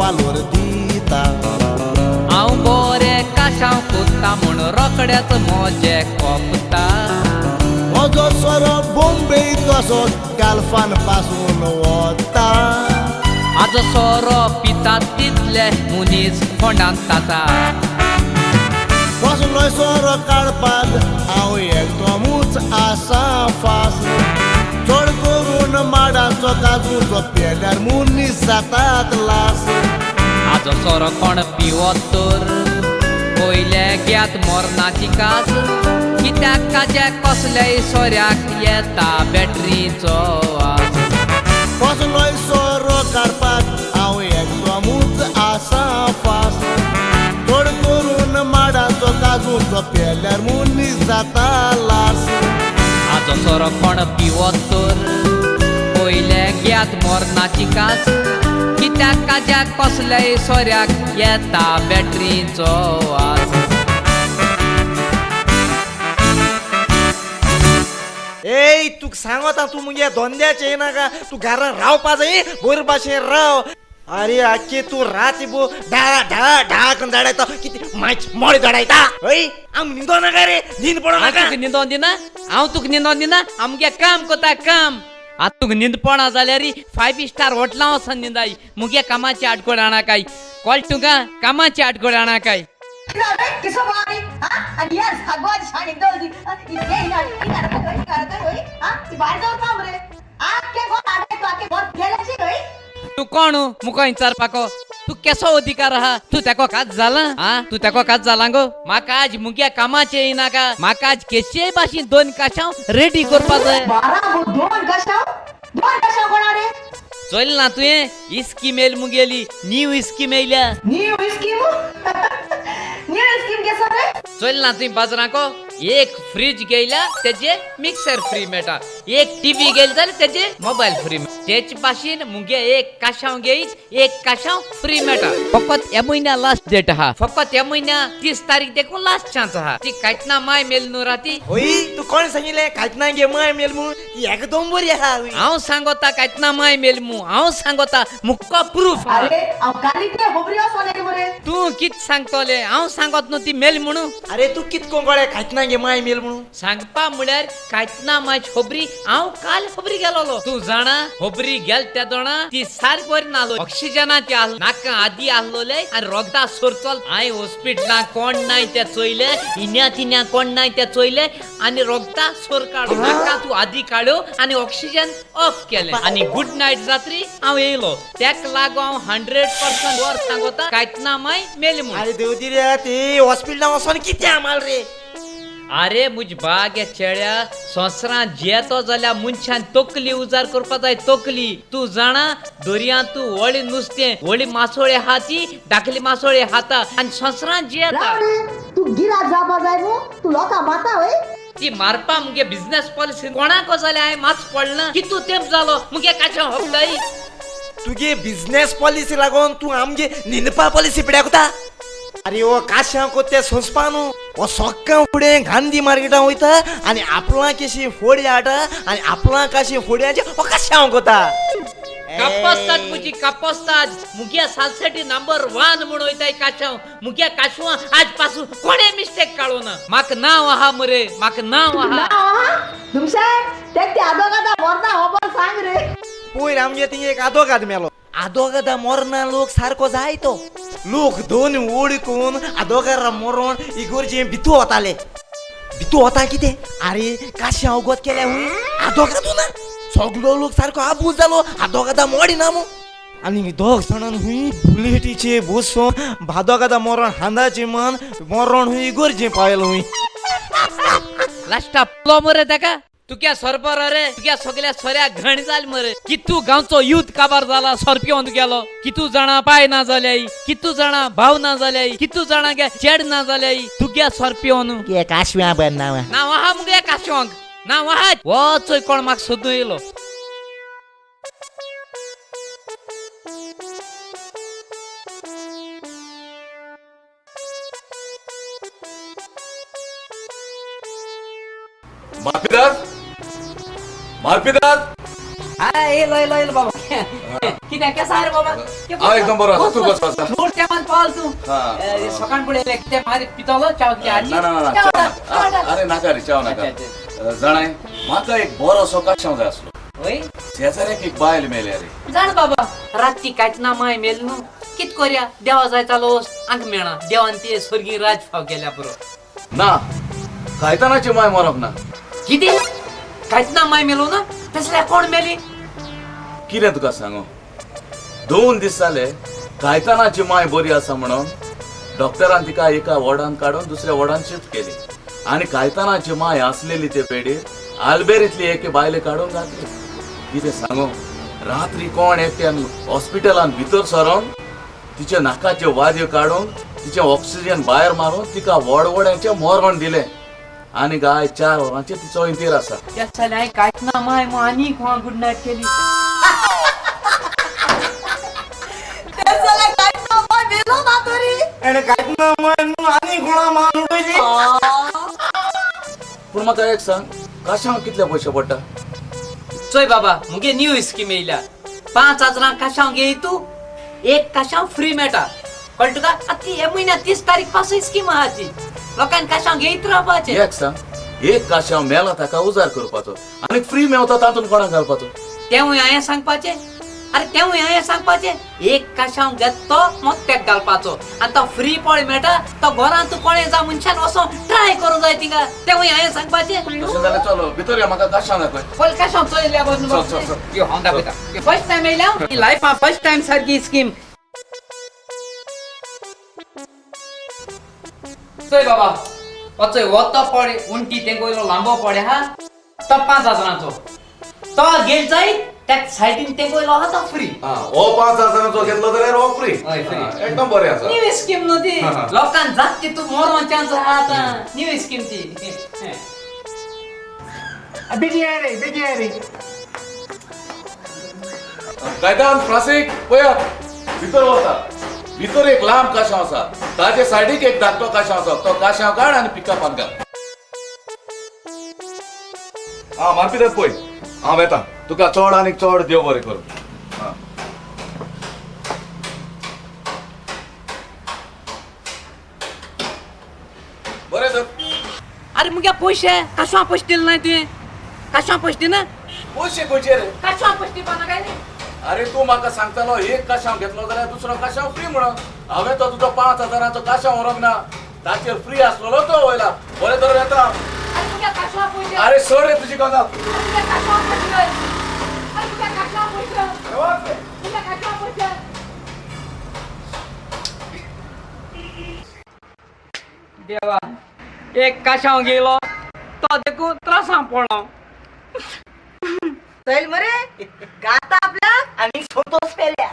वालोर दिता. हांव बरें काशांव कोत्ता म्हूण रोखड्याच मोजे कोपता. म्हजो सोरो बोम्बे तसोच गाल्फान पासून वता. आजो सोरो पितात तितले मनीस फोंडांत ताता. कसलोय सोरो काडपाक हांव एकदमूच आसा फास. चड करून माडाचो काजूचो पेल्यार मनीस जातात लास. आजो सोरो कोण पिवत तर पयले घेत मरणाची कास. कित्याक काज्या कसल्याय सोऱ्याक येता बॅटरीचो वास. कसलोय सोरो काडपाक हांव एकदमूच आसा फास. चड करून माडाचो काजूचो पेल्यार मनीस जाता लास. आजो सोरो कोण पिवत तर पयले घेत मरणाची कास. कित्याक काज्या कसल्याय सोऱ्याक येता बॅटरीचो वास. ए तुका सांगता तूं मुगे धंद्याचें येनाका, तूं घरान रावपा जाय बरे भाशेन राव. अरे आख्खे तूं राती भो ढा ढा ढा करून धाडायता, कितें मायच मोड धाडायता. हय आम न्हिदो नाका रे, न्हीद पडो हांव नाका. तुका न्हिदोन दिना, हांव तुका न्हिदोन दिना. आमगे काम कोता काम. आतां तुका न्हीद पडना जाल्यार 5 स्टार हॉटेलां वचोन न्हिदाय. मुगे कामाची आडखळ हाणाकाय कळटा तुका, कामाची आडखळ हाणाकाय. तूं कोण मुको विचारपाको? तूं केसो अधिकार आहा? तूं तेको काज जाला? आ तूं तेको काज जाला गो? म्हाका आज मुग्या कामाचें येयनाका. म्हाका आज केशेय भाशेन 2 काशांव रेडी करपा जाय. चोयल ना तुवें इस्कीम येयली मुगेली, न्यू इस्कीम येयल्या. चोयल ना तुवें बाजारांको एक फ्रीज घेयल्या तेजे मिक्सर फ्री मेळटा, एक टीव्ही घेयली जाल्यार तेजे मोबायल फ्री मेळटा. तेच भाशेन मुगे एक काशांव घेयत एक काशांव फ्री मेळटा. फकत ह्या म्हयन्या लास्ट डेट आहा, फकत ह्या म्हयन्या 30 तारीख देखून लास्ट चान्स आहा. ती कांयच ना माय मेल न्हू राती. हय तूं कोण सांगिल्लें कांयच ना गे माय मेल म्हूण? ती एकदम बरी आहा. हांव सांगोता कांयच ना माय मेल म्हूण, हांव सांगोता मुक्को प्रूफ. तूं कित सांगतले? हांव सांगत न्हू ती मेल म्हणून. अरे तूं कितको कळ्ळें कांयच ना गे माय मेल म्हणून? सांगपा म्हळ्यार कांयच ना माय खबरी हांव काल खबरी गेलोलो. तूं जाणा खबरी गेल त्या दोणा ती सारकी बरी नालो, ऑक्सिजनाची आसलो नाका आदी आसलोले आनी रोगदा सोरचल. हांवें हॉस्पिटलां कोण नाय ते चोयले, इन्या तिन्या कोण नाय ते चोयले आनी रोगदा सोर काडलो. नाका तूं आदी काडलो आनी ऑक्सिजन ऑफ केलें आनी गुड नायट रात्री हांव येयलो. तेका लागून हांव 100% वर सांगोता कांयच ना माय मेली म्हूण. अरे देव दी रे, ते हॉस्पिटलां वचोन कितें आमाल रे? अरे मुज बागे चेड्या, संवसारांत जियेतो जाल्यार मनशान तकली उजार करपा जाय, तकली. तूं जाणा दर्यांत तूं व्हडलें नुस्तें, व्हडली मासोळी आहा ती धाकली मासोळी खाता आनी संवसारांत जियेता. ती मारपा मुगे बिझनेस पॉलिसी कोणाक जाल्यार हांवें मात पडना. कितू तेंप जालो मुगे काशांव हपताय. तुगे बिझनेस पॉलिसी लागून तूं आमगे न्हिदपा पॉलिसी पिड्याकता. अरे हो काशांव कोत्ते सोंसपा न्हू, हो सकाळ फुडें गांधी मार्केटां वयता आनी आपला केशी फोडी हाडटा आनी आपला काशी फोडयांचे हो काशांव कोता. कापस्ताद मुजी कापस्ताद मुग्या सालसेटी नंबर 1 म्हूण वयताय काशांव. मुग्या काशवां आज पासून कोणें मिस्टेक काडूं ना. म्हाका नांव आहा मरे, म्हाका नांव आहा. पयर आमगे थिंग एक आदोगाद मेलो. आदोगादा मरना लोक सारको जाय तो लोक दोन ओळखून आदोगारा मरोण इगोर्जे भितू वताले. भितू वता कितें? अरे काशांव गोत केल्या हूंय आदोगादू ना, सगलो लोक सारको आबूज जालो. आदोगादा मोडी ना मू. आनी दोग जाणान हूंय बुलेटीचे बसून भादोगादा मरोण हांदाचे मन मरोण हूंय इगोर्जे पावलो हूंय. लास्टा पलो मरे तेका. तुक्या सरपर रे, तुक्या सगल्या सोऱ्या घण जाल मरे. कितू गांवचो युथ काबार जाला सोरपिवन गेलो. कितू जाणा पाय ना जाल्याय, कितू जाणा भाव ना जाल्याय, कितू जाणा गे चेड ना जाल्याय. तुग्या सोरपिवन काशव्या बन नाव ना आहा मुगे काशवांक ना आहा. हो चोय कोण म्हाका सोदून येयलो. मारपीदास, मारपीदास. हा येयलो येयलो येयलो बाबा. कित्याक केसा रे बाबा? हांव एकदम बरो आसा, तूं कसो आसा? थोड तेमान पावल तूं. हा. सकाळ फुडें कितें मारी पितलो च्याव कितें हाडली? ना ना ना, च्याव च्याव डाल, नाका. च्याव डाल. अरे नाका रे, च्याव नाका. अच्छा, जाणाय म्हाका एक बरोसो काशांव जाय आसलो. वय? शेजाऱ्याक एक बायल मेल्या रे. जाण बाबा, रातची कांयच ना माय मेल न्हू. कित कोरया, देवा जाय चालो आंक मेळना. देवान ते स्वर्गी राज फाव केल्या पुरो. ना, कायतानाची माय मरोंक ना. कितें? कांयच ना माय मेलो ना? तसल्या कोण मेली? कितें तुका सांगू, 2 दीस जाले कायतानाची माय बरी आसा म्हणून डॉक्टरान तिका एका वॉर्डान काडून दुसऱ्या वॉर्डान शिफ्ट केली. आनी कायतानाची माय आसलेली ते पेडीर आल्बेरींतली एके बायले काडून घातली. कितें सांगू, रात्री कोण एकट्यान हॉस्पिटलान भितर सरोन तिच्या नाकाच्यो वाद्यो काडून तिचें ऑक्सिजन भायर मारून तिका वडवड्याचें मरण दिलें. आनी गाय 4 वरांचेर तिचो इंतेर आसा. त्या जाल्यार हांवें कांयच ना माय म्हूण आनी कोणा गुड नायट केली. पूण म्हाका एक सांग, काशांव कितले पयशे पडटा? चोय बाबा, मुगे न्यू स्कीम येयल्या. 5,000 काशांव घेय तूं, एक काशांव फ्री मेळटा. कळ्ळें तुका? आतां ती हे म्हयन्या 30 तारीख पासून स्कीम आहा ती. लोकांक काशांव घेयत रावपाचें. एक सांग, एक काशांव मेला ताका उजार करपाचो आनी फ्री मेवता तातूंत कोणाक घालपाचो? तेवूय हांवें सांगपाचें? अरे तेवूय हांवें सांगपाचें? एक काशांव घेत तो मोत्याक घालपाचो आनी तो फ्री पळय मेळटा तो घरांत तूं कोणें जावं मनशान वचोन ट्राय करूंक जाय तिंगा. तेवूय हांवें सांगपाचें? तशें जाल्यार चलो भितर या, म्हाका काशांव दाखय. पयलीं काशांव चोयल्या बरोबर. चल, चल, चल. यो हांव दाखयता. फर्स्ट टायम येयल्या ही लायफा, फर्स्ट टायम सारकी स्कीम. चोय बाबा, हो चोय हो तो पळय उंटी तेंको लांबो पळय आहा तो 5,000चो. तो घेल जाय त्या सायडीन तेंको आहा तो फ्री. हो 5,000चो घेतलो जाल्यार हो फ्री. हय, फ्री. एकदम बरें आसा. न्यू स्कीम न्हू ती. लोकांक जात तितून मरोन चान्स आहा आतां. न्यू स्कीम ती. बेगीन रे, बेगीन रे. कायदान फ्रांसीक पळयात भितर वता. भितर एक लांब काशांव आसा, ताजे सायडीक एक धाकटो काशांव आसा. तो काशांव काड आनी पिकअपान घाल. हा मारपीतात पळय, हांव येता. तुका चड आनी चड देव बरें करूं. बरें सर. अरे मुगे पयशे काशांव पयशे दिले ना तुवें? काशांव पयशे दिना? पयशे खंयचे रे? काशांव पयशे दिवपा ना काय न्ही? अरे तूं म्हाका सांगतालो एक काशांव घेतलो जाल्यार दुसरो काशांव फ्री म्हणून. हांवें तो तुजो 5,000चो काशांव व्हरूंक ना, ताचेर फ्री आसलेलो तो वयला. बरें तर येता. अरे सोड रे तुजी गजाल. देवा, एक काशांव गेलो तो देखून त्रासां पडलो. चल मरे, गाता आपल्या आणि संतोष पेल्या.